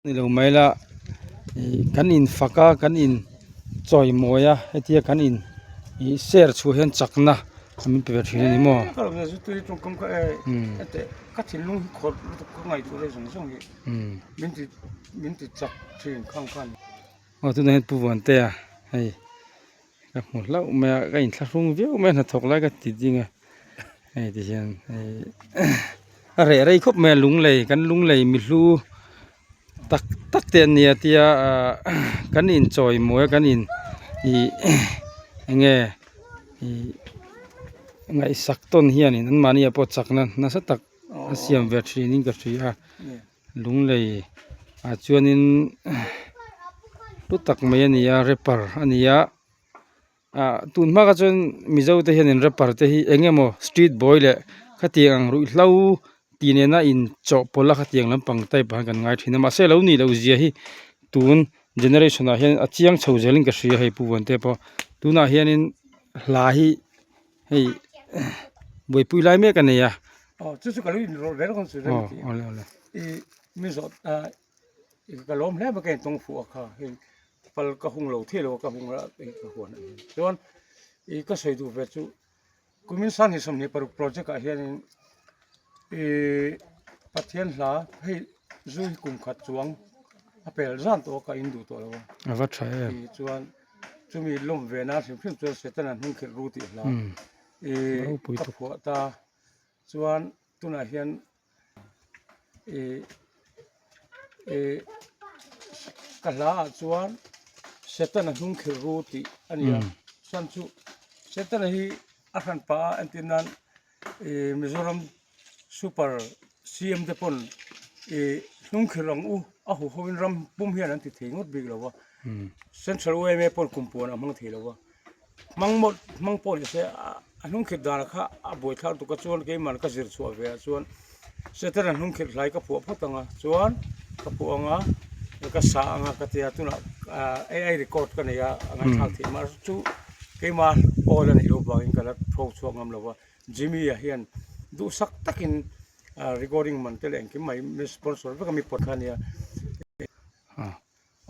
Ni lo mai la ih kan in fak a kan in chawimawi a hetia kan in ih share chhuah hian chakna min pe ve thin a ni maw. Aw tunah hian Pu Vuantea hei ka hmu hlauh mai a ka inthlahrung viau mai a hnathawk lai ka ti ding a hei ti hian hei a reh rei khawp mai a lunglei kan lunglei mi hlu tak tak te an ni a tia ah kan inchawi mawi a kan in ih eng nge ih ngaihsak tawn hianin anmahni ah pawh chakna nasa tak a siam ve thinin ka hria a. Lunglei ah chuanin hlu tak mai a ni a rapper a ni a ah tun hma kha chuan mizo te hianin rapper te hi eng emaw street boy leh khatiang ang ruihhlo tih nena inchawhpawlh a khatiang lampang type ah hian kan ngai thin a mahse lo nih loh zia hi tun generation ah hian a chiang chho zelin ka hria hei pu Vuante pawh tunah hianin hla hi hei buaipui lai mek a nei a. Aw chu chu ka lo inrawlh ve lawk ang chu Aw awle awle. I mi zawh ah ka lawm hle mai ka intawng fuh a kha hei pal ka hung lo thei lo a ka hung a hei ka huan a ni chuan i ka sawi duh ve chu kumin sanghnih 26 project ah hianin i Pathian hla hei zu hi kum khat chuang a pel zan tawh a ka in duh tawh lo a. A va tha em. I chuan chumi lawm ve nan hrim hrim chuan Setana hnung khirh ru tih hla i ka phuah ta. Chuan tunah hian ih ih ka hla ah chuan Setana hnung khirh ru tih a ni a chuan chu Setana hi a hran pah a entir nan ih Mizoram super CM te pawn ih hnung khirh ang u a huh ho in ram pum hian an ti thei ngawt bik lo va Central yma pawn kum puan a hmang thei lo va. Hmang mawlh hmang pawh ni se a hnung khirh dan kha a buaithlak tuk a chuan keimah ka zir chhuah ve ah chuan Satan a hnung khirh hlai ka phuah phawt ang a chuan ka phuah ang a ka sa ang a ka tia tunah ai record ka nei a a ngaihthlak theih mah chu keimah awl a nih loh vangin ka la tho chhuak ngam lo va Jimmy a hian duhsak takin recording man te leh engkim mai mi sponsor vek a mi pawt kha a nia.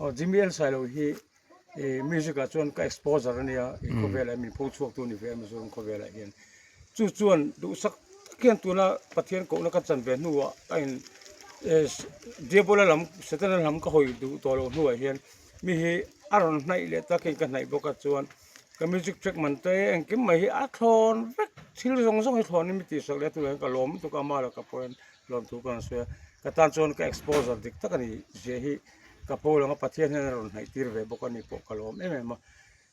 Aw Jimmy El Sailo hi ih music ah chuan ka exposure a nia ih khawvelah hian min pho chhuak tu a ni ve a Mizoram khawvelah hian chu chuan duhsak tak hian tuna Pathian kohna ka chan ve hnuah ka in eh Diabola lam Setana lam ka hawi duh tawh loh hnuah hian mi hi a rawn hnaih leh takin ka hnaih bawk a chuan ka music track man te engkim mai hi a thlawn vek thil zawng zawng hi thlawnin mi tihsak leh a tunah hian ka lawm lutuk a ama lakah pawh hian lawmthu ka rawn sawi a ka tan chuan ka exposure dik tak a ni zia hi ka pawl anga Pathian hian a rawn hnaih tir ve bawk a ni pawh ka lawm em em a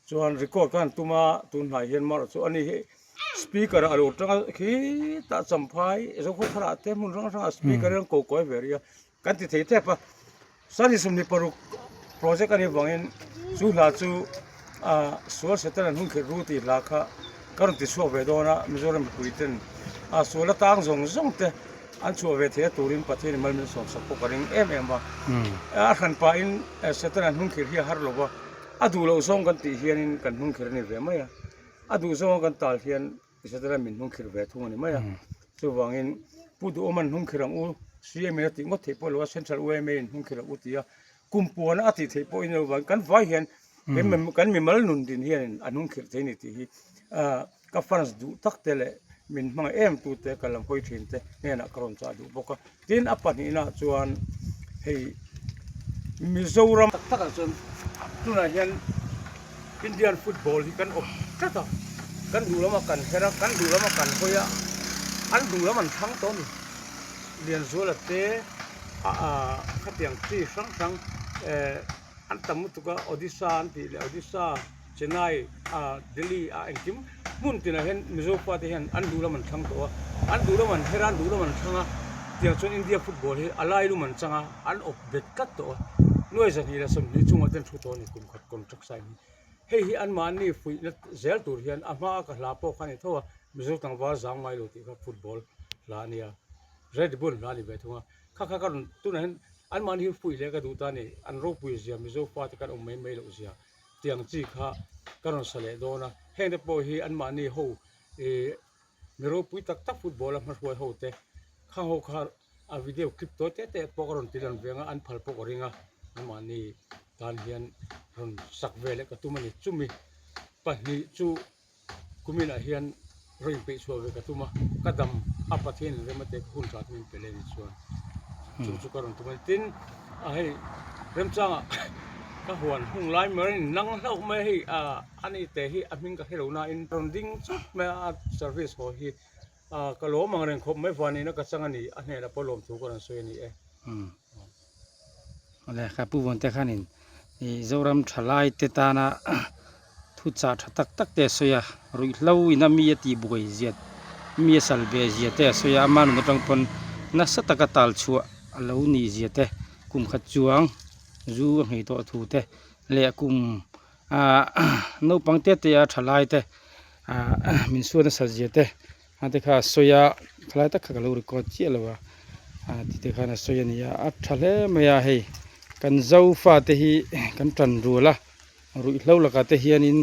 chuan record ka han tum a tun hnai hian marawh chu ani hi speaker ah a lo tang a khitah champhai zokhawthar ah te hmun hrang hrang ah speaker hian ko kawi ve rih a kan ti thei tep a. Sani 26 project a nih vangin chu hla chu ah sual Satan an hun khirh ru tih hla kha ka rawn ti chhuak ve dawn a, Mizoram mipui ten ah sual atang zawng zawng te an chhuah ve theih a turin Pathian in mal min sawm sak pawh ka ring em em a. A hran pahin Satan an hun khirh hi a har lo va, a duh loh zawng kan tih hianin kan hnung khirh a ni ve mai a, a duh zawnga kan tal hian Satan min hnung khirh ve thung a ni mai a. Chuvangin Pu Duhawm an hnung khirh ang u, CM in a tih ngawt theih pawh lo a, Central yma in hnung khirh ang u ti a, kum puana a tih theih pawhin lo vang kan vai hian kan mimal nun din hianin a hnung khirh thei a ni tih hi ka fans duh tak te leh min hmangaih em tu te ka lam hawi thin te hnenah ka rawn chah duh bawk a. Tin a pahnihna chuan hei Mizoram tak takah chuan tunah hian Indian football hi kan awp tlat a, kan duh lamah kan her a, kan duh lamah kan hawi a, an duh lam an thlang tawh a ni. Lianzuala te ah khatiang chi hrang hrang eh an tam lutuk a, Odisha an tih leh Odisha. Chennai ah Delhi ah engkim hmun tinah hian Mizo fate hian an duh lam an thlang tawh a, an duh lam an her a, an duh lam an thlang a, tiang chuan India football hi a lai lum an chang a, an awp bet tlat tawh a, nuai 220 chungah te an thu tawh a ni kum khat contract sign hi. Hei hi anmahni fuihna zel tur hian a hmaa ka hla pawh kha a ni tho a, Mizo tlangval zang ngai lo tih kha football hla a nia, Red Bull hla a ni ve thung a, kha kha ka rawn tunah hian anmahni hi fuih leh ka duh ta a ni, an ropui zia Mizo fate kan awm mai mai loh zia. Tiang chi kha ka rawn sa leh dawn a, heng te pawh hi anmahni ho ih mi ropui tak tak football a hmahruai ho te khang ho kha A video clip tawi te te pawh ka rawn ti lan ve ang a, an phal pawh ka ring a, anmahni tan hian rawn sak ve leh ka tum a ni. Chumi pahnih chu kuminah hian rawn inpeih chhuah ve ka tum a, ka dam a Pathian in rem a te ka hun tha te min pe leh a nih chuan chu chu ka rawn tum a ni. Tin, a hei remchangah ka huan hung lai mai in nang hlauh mai hei a ni te hi a hming ka hre lo nain rawn ding chawp mai a, a service haw hi. A, ka lawm ang reng khawp mai vanina ka chang a ni, a hnenah pawh lawmthu ka rawn sawi a ni e. Umm. Awle, ka pu vawn te khanin ih Zoram thalai te tana thu chah tha tak tak te a sawi a, ruihhlo ina mi a tih buai zia, mi a sal ve zia te a sawi a, ama nun atang pawn nasa taka tal chhuah a lo nih zia te, kum khat chuang zu a nghei tawh thu te leh kum ah naupang te te a thalai te ah min suat nasa zia te a te kha a sawi a khalai tak kha ka lo record chiah lo a ah ti te khan a sawi a ni a a tha hle mai a hei kan zofa te hi kan tan rual a ruihhlo lakah te hianin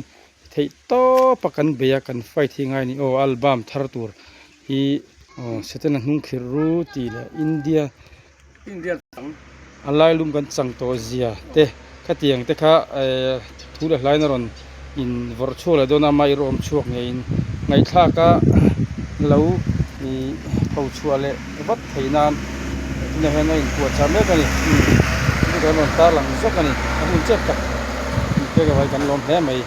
theih tawp a kan bei a kan fight hi ngai a ni aw album thar tur hi aw setana hnung khirh ru tih leh India. India chang. A lailum kan chang tawh zia te khatiang te kha eh thu leh hlain a rawn in vawrh chhuak leh dawn a ama erawh awm chhuak ngeiin ngaihthlak a lo ih pho chhuah leh vat thei nan tunah hian a inpuah chah mek a ni chu kan rawn tarlang zawk a ni a hun chiah tak inpek avangin kan lawm hle mai.